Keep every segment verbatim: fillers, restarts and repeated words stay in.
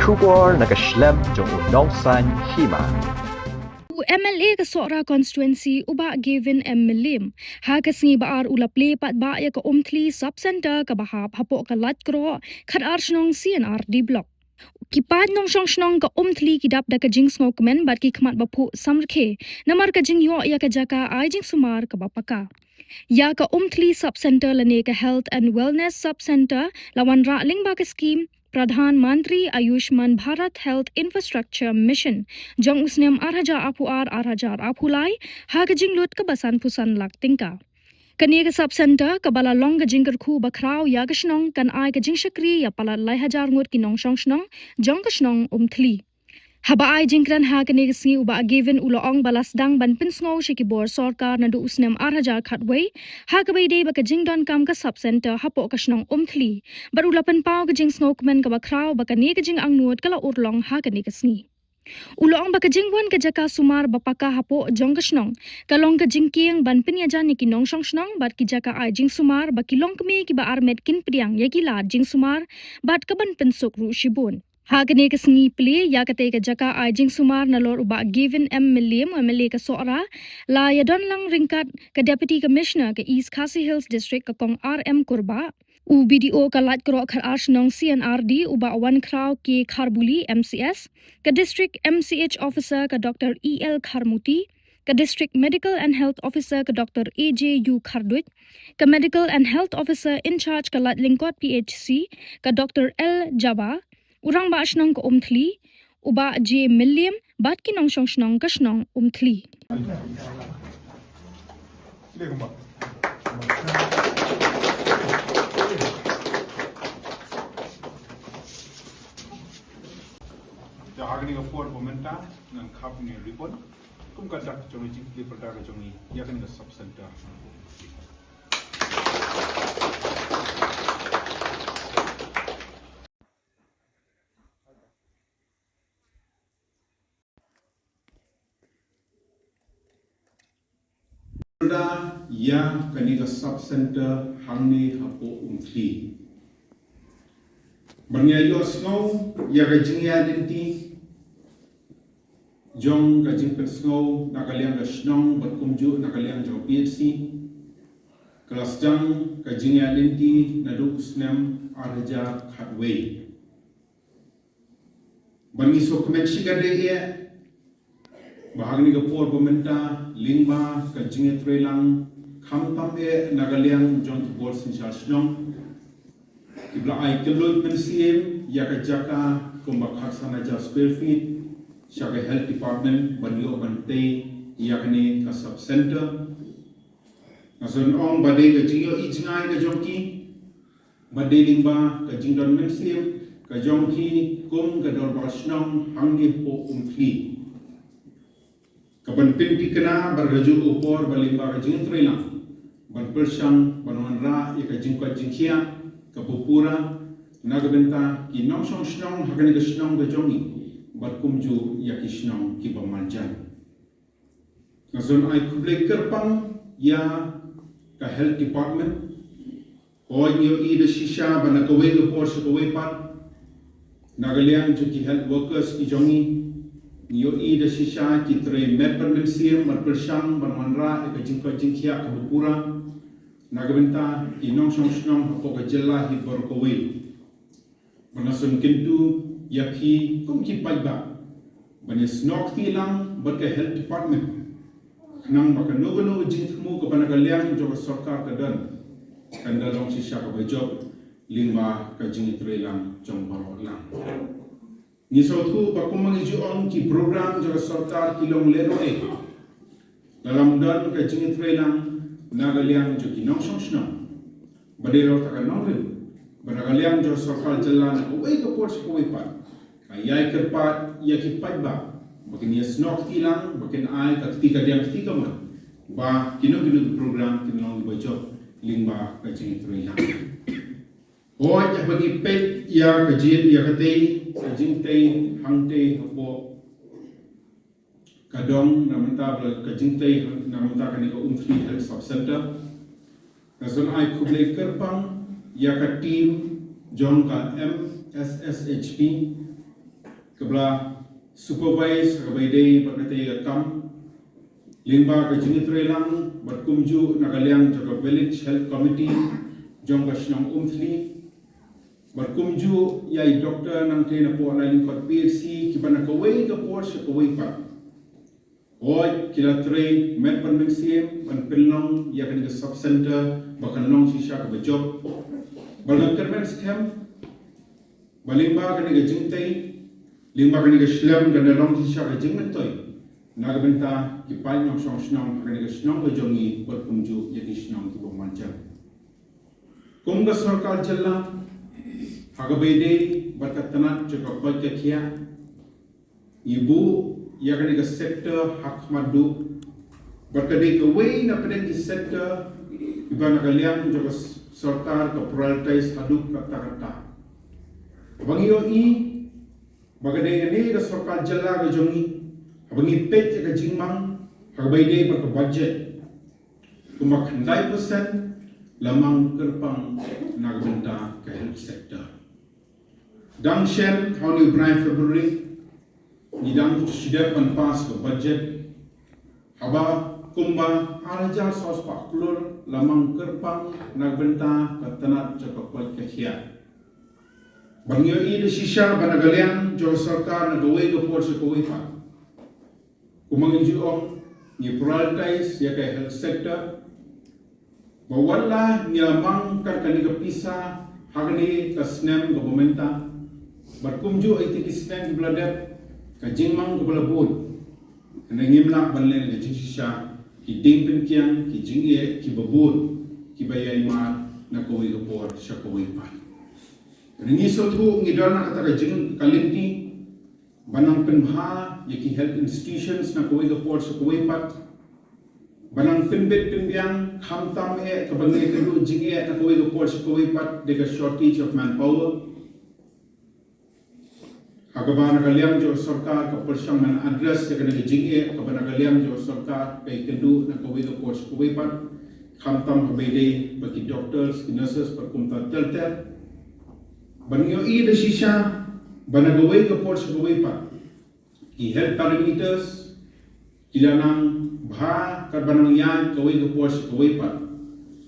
Khubor na ka shlem jong u nongsan hima. U M L A ka Sohra constituency u Bah Gavin M Mylliem ha ka sngi ba ar u la plie pat ba ïa ka Umthli sub center kaba hap hapoh ka Laitkroh khatar shnong C and R D block. Ki paid nongshong shnong ka Umthli ki dap da ka jingsngewkmen bad ki khmat ba phuh samrkhie namar ka jingïoh ïa ka jaka ai jingsumar kaba paka. Ïa ka Umthli sub center lane ka health and wellness sub center la wanrah lyngba ka skhim Pradhan Mantri Ayushman Bharat Health Infrastructure Mission jong u snem ar hajar arphew ar ar hajar arphew lai ha ka jinglut kaba sanphew san lak tyngka. Kane ka sub center kaba la long ka jingkyrkhu ba khraw ïa ka shnong kan ai ka jingshakri ïa palat lai hajar ngut ki nongshong shnong jong ka shnong Umthli. Haba ai jingkren ha kane ka sngi u Bah Gavin u la ong ba la sdang ban pynsngew sha ki bor sorkar naduh u snem ar hajar khatwei ha kaba ïadei bad ka jingdonkam ka sub center hapoh ka shnong Umthli. Bad u la pynpaw ka jingsngewkmen kaba khraw ba kane ka jingangnud ka la urlong ha kane ka sngi. U la ong ba ka jingwan ka jaka sumar ba paka hapoh jong ka shnong ka long ka jingkieng ban pynïajan ïa ki nongshong shnong bad ki jaka ai jingsumar ba ki longkmie kiba armet kin pdiang ïa ki lad jingsumar bad ka ban pynsuk ruh shibun. Ha kane ka sngi plie ïa katei ka jaka ai jingsumar nalor u Bah Gavin M Mylliem, M L A ka Sohra, la ïadon lang ryngkat ka Deputy Commissioner ka East Khasi Hills District ka Kong R M Kurbah, u B D O ka Laitkroh khatar shnong C and R D u Bah Wankhraw K Kharbuli M C S, ka District M C H Officer ka Doctor E L Kharmuti, ka District Medical and Health Officer ka Doctor A J U Kharduit, ka Medical and Health Officer in charge ka Laitlyngkot P H C ka Doctor L Jaba, u Rangbah Shnong ka Umthli u Bah J Mylliem bad ki nongshong shnong ka shnong Umthli. Te ha kane ka por ba mynta ngan khap ïa une u ribbon kum ka dak jong ka jingplie pyrda ka jong ngi ïa kane ka sub center. Pyrda ïa kane ka sub center hangne hapoh Umthli. Ba ngi ïohsngew ïa ka jingïaid lynti jong ka jingpynsngew na ka liang ka shnong bad kumjuh na ka liang jong P H C. Ka la sdang ka jingïaid lynti naduh u snem ar hajar khatwei. Ba ngi sngewkmen shikatdei eh ba ha kane ka por ba mynta lyngba ka jingïatreilang khamtam eh na ka liang jong ki bor synshar shnong, kiba la ai kylluid mynsiem ïa ka jaka kumba khatsan hajar square feet sha ka health department ban ïoh ban tei ïa kane ka sub center. Nga sngewthuh ba dei ka jingïohi jngai ka jong ki, ba dei lyngba ka jingdon mynsiem ka jong ki kum ka dorbar shnong hangne hapoh Umthli. Ka ban pynthikna bad ka juh ka por ba lyngba ka jingïatreilang ban pyrshang ban wanrah ïa ka jingkoit jingkhiah kaba pura na ka bynta ki nongshong shnong ha kane ka shnong ka jong ngi bad kumjuh ïa ki shnong kiba marjan. Nga sngewthuh ai khublei kyrpang ïa ka health department. Hooid ngi ïohi da shisha ba na kawei ka por sha kawei pat na ka liang jong ki health workers ki jong ngi, ngi ïohi da shisha ki trei met bad mynsiem ban pyrshang ban wanrah ïa ka jingkoit jingkhiah kaba pura na ka bynta ki nongshong shnong hapoh ka jylla hi baroh kawei. Ba nga sngewthuh ïa phi kum ki paidbah ban ïasnoh kti lang bad ka health department khnang ba kano kano ka jingthmu kaba na ka liang jong ka sorkar ka don kan da long shisha kaba jop lyngba ka jingïatreilang jong baroh lang. Ngi sngewthuh ba kumba ngi ju ong ki program jong ka sorkar ki long lehnohei. Lada ym don ka jingïatreilang na ka liang jong ki nongshong shnong, ba dei la ka nongrim ba na ka liang jong ka sorkar jylla na kawei ka por sha kawei pat ka ïai kyrpad ïa ki paidbah ba kin ïasnoh kti lang, ba kin ai ka kti kadiang kti kamon ba kino kino ki program kin long ba jop lyngba ka jingïatreilang. Hooid, haba ngi peit ïa ka jing, ïa katei ka jingtei hangtei hapoh ka dong na bynta ba ka jingtei na bynta kane ka Umthli Health Sub Center. Nga sngewthuh ai khublei kyrpang ïa ka team jong ka M S S H P kaba la supervise kaba ïadei bad kata ka kam lyngba ka jingïatreilang bad kumjuh na ka liang jong ka Village Health Committee jong ka shnong Umthli bad kumjuh ïa i doktor nangtei na poh Lailingkot P H C kiba na kawei ka por sha kawei pat. Hooid, ki la trei met bad mynsiem ban pynlong ïa kane ka sub center ba kan long shisha kaba jop. Ba la kyrmen skhem ba lyngba kane ka jingtei, lyngba kane ka shlem kan da long shisha ka jingmyntoi na ka bynta ki paid nongshong shnong ha kane ka shnong ka jong ngi bad kumjuh ïa ki shnong kiba marjan. Kum ka sorkar jylla, ha kaba ïadei bad ka tnat jong ka koit ka khiah, ngi buh ïa kane ka sector ha khmat duh bad ka dei kawei na pdeng ki sector kiba na ka liang jong ka sorkar ka prioritize haduh katta katta. Ba ngi ïohi ba ka dei kane ka sorkar jylla ka jong ngi, haba ngi peit ïa ka jingmang ha kaba ïadei bad ka budget, kumba khyndai percent la mang kyrpang na ka bynta ka health sector. Dang shen ha une u bnai February ngi dang shu dep ban pass ka budget, haba kumba ar hajar saw spah klur la mang kyrpang na ka bynta ka tnat jong ka koit ka khiah. Ba ngi ïohi da shisha ba na ka liang jong ka sorkar na kawei ka por sha kawei pat, kumba ngi ju ong, ngi prioritize ïa ka health sector. Ba wat la ngi la mang kat kane ka pisa ha kane ka snem kaba mynta bad kumjuh ïa kito ki snem kiba la dep, ka jingmang kaba la bud, hynrei ngim lah ban leh ka jingshisha, ki dieng pynkiang, ki jingeh kiba bud kiba ïai mad na kawei ka por sha kawei pat. Hynrei ngi sngewthuh, ngi don ha kata ka jing ka lynti ban nang pynbha ïa ki health institutions na kawei ka por sha kawei pat, ban nang pynbit pynbiang, khamtam eh kaba ngi ïakynduh jingeh na kawei ka por sha kawei pat, da ka shortage of manpower. Ha kaba na ka liang jong ka sorkar ka pyrshang ban address ïa kane ka jingeh, kaba na ka liang jong ka sorkar ka ïakynduh na kawei ka por sha kawei pat, khamtam ha kaba ïadei bad ki doctors, ki nurses bad kumta ter ter. Ba ngi ïohi da shisha ba na kawei ka por sha kawei pat, ki health parameters ki la nang bha katba nang ïaid kawei ka por sha kawei pat.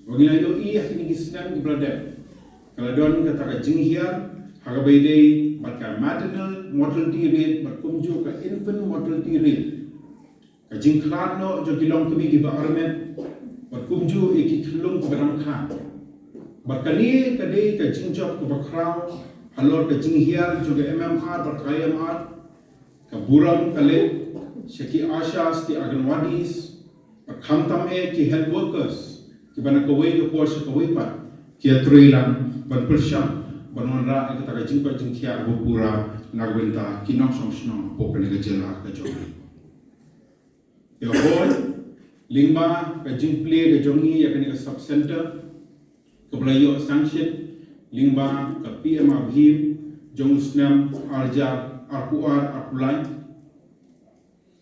Ba ngi la ïohi ha kine ki snem kiba la dep, ka la don kata ka jinghiar ha kaba ïadei bad ka maternal mortality rate bad kumjuh ka infant mortality rate. Ka jingkhlad noh jong ki longkmie kiba armet bad kumjuh ïa ki khyllung kiba dang kha. Bad kane ka dei ka jingjop kaba khraw halor ka jinghiar jong ka M M R bad ka I M R, ka burom ka leit sha ki ASHAs, ki Anganwadis, bad khamtam eh ki health workers kiba na kawei ka por sha kawei pat ki ïatreilang ban pyrshang ban wanrah ïa kata ka jingkoit jingkhiah kaba pura na ka bynta ki nongshong shnong hapoh kane ka jylla ka jong ngi. Ïa hoi, lyngba ka jingplie ka jong ngi ïa kane ka sub center kaba la ïoh sanction lyngba ka P M A B jong u snem ar hajar arphew ar arphew lai,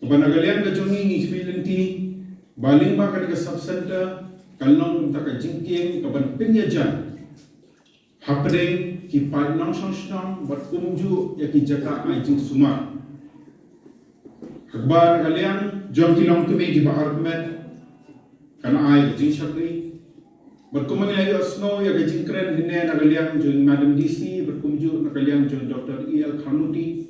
kaba na ka liang ka jong ngi ngi khmih lynti ba lyngba kane ka sub center kan long kumta ka jingkieng kaban pynïajan hapdeng ki paid nongshong shnong bad kumjuh ïa ki jaka ai jingsumar. Ha kaba na ka liang jong ki longkmie kiba armet kan ai ka jingshakri. Bad kumba ngi la ïohsngew ïa ka jingkren hynne na ka liang jong Madam D C bad kumjuh na ka liang jong Doctor E L Kharmuti,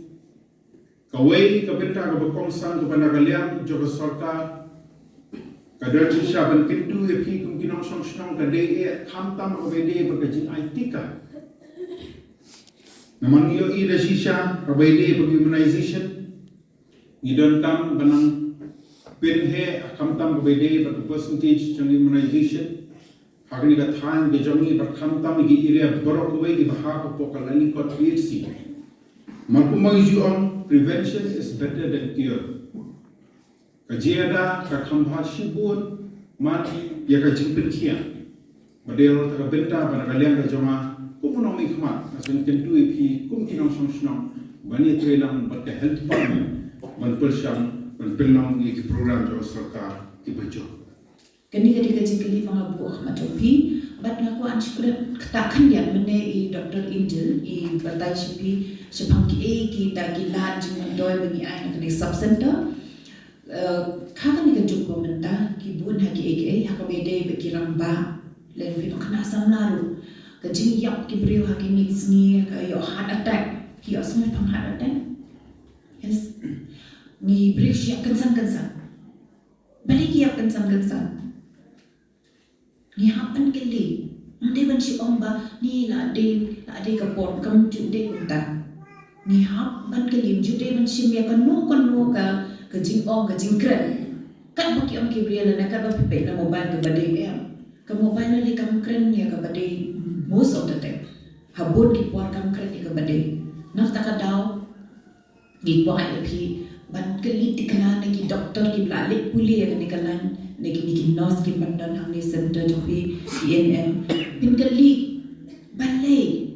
kawei ka bynta kaba kongsan kaba na ka liang jong ka sorkar ka don shisha ban kyntu ïa phi kum ki nongshong shnong ka dei eh khamtam kaba ïadei bad ka jingai tika. Namar ngi ïohi da shisha kaba ïadei bad immunization, ngi donkam ban nang pynheh khamtam kaba ïadei bad ka percentage jong immunization ha kane ka thaiñ ka jong ngi bad khamtam ïa ki area baroh kawei kiba hap hapoh ka Lailingkot P H C. Namar kumba ngi ju ong, prevention is better than cure. Ka jingïada ka kham bha shibun man ïa ka jingpynkhiah. Bad dei ruh kata ka bynta ba na ka liang ka jong nga kum u nongmihkhmat nga sngewkyntu ïa phi kum ki nongshong shnong ban ïatreilang bad ka health department ban pyrshang ban pynlong ïa ki program jong ka sorkar kiba jop. Kane ka dei ka jingkylli ba nga buh ha khmat jong phi. Bad nga kwah ban shu kren ktah khyndiat mynne i Doctor Angel i batai sha phi shaphang kiei kita ki lad jingmyntoi ba ngi ai na kane sub center. Eh, ha kane ka juk ba mynta ki bun ha kiei kiei ha kaba ïadei bad ki rangbah. Lane phi nang kynmaw samla ruh ka jingïap ki briew ha kine ki sngi ka ïoh heart attack. Ki ïoh sngew shaphang heart attack. Yes. Ngi briew shu ïap kynsan kynsan. Balei ki ïap kynsan kynsan? Ngi hap ban kylli. Ym dei ban shu ong ba ngi la dei, la dei ka por, kam ju dei kumta. Ngi hap ban kylli, ym ju dei ban shim ïa kano kano ka, ka jingong, ka jingkren. Katba ki ong ki briew lane katba phi peit na mobile kaba dei em. Ka mobile lane kam kren ïa kaba dei most of the time. Ha bun ki por kam kren ïa kaba dei. Nangta ka daw ngi kwah ïa phi ban kylli thikna na ki doktor kiba la leit pule ïa kane ka lain, na kine ki nurse kiba don hangne center jong phi, ki A N M. Phin kylli balei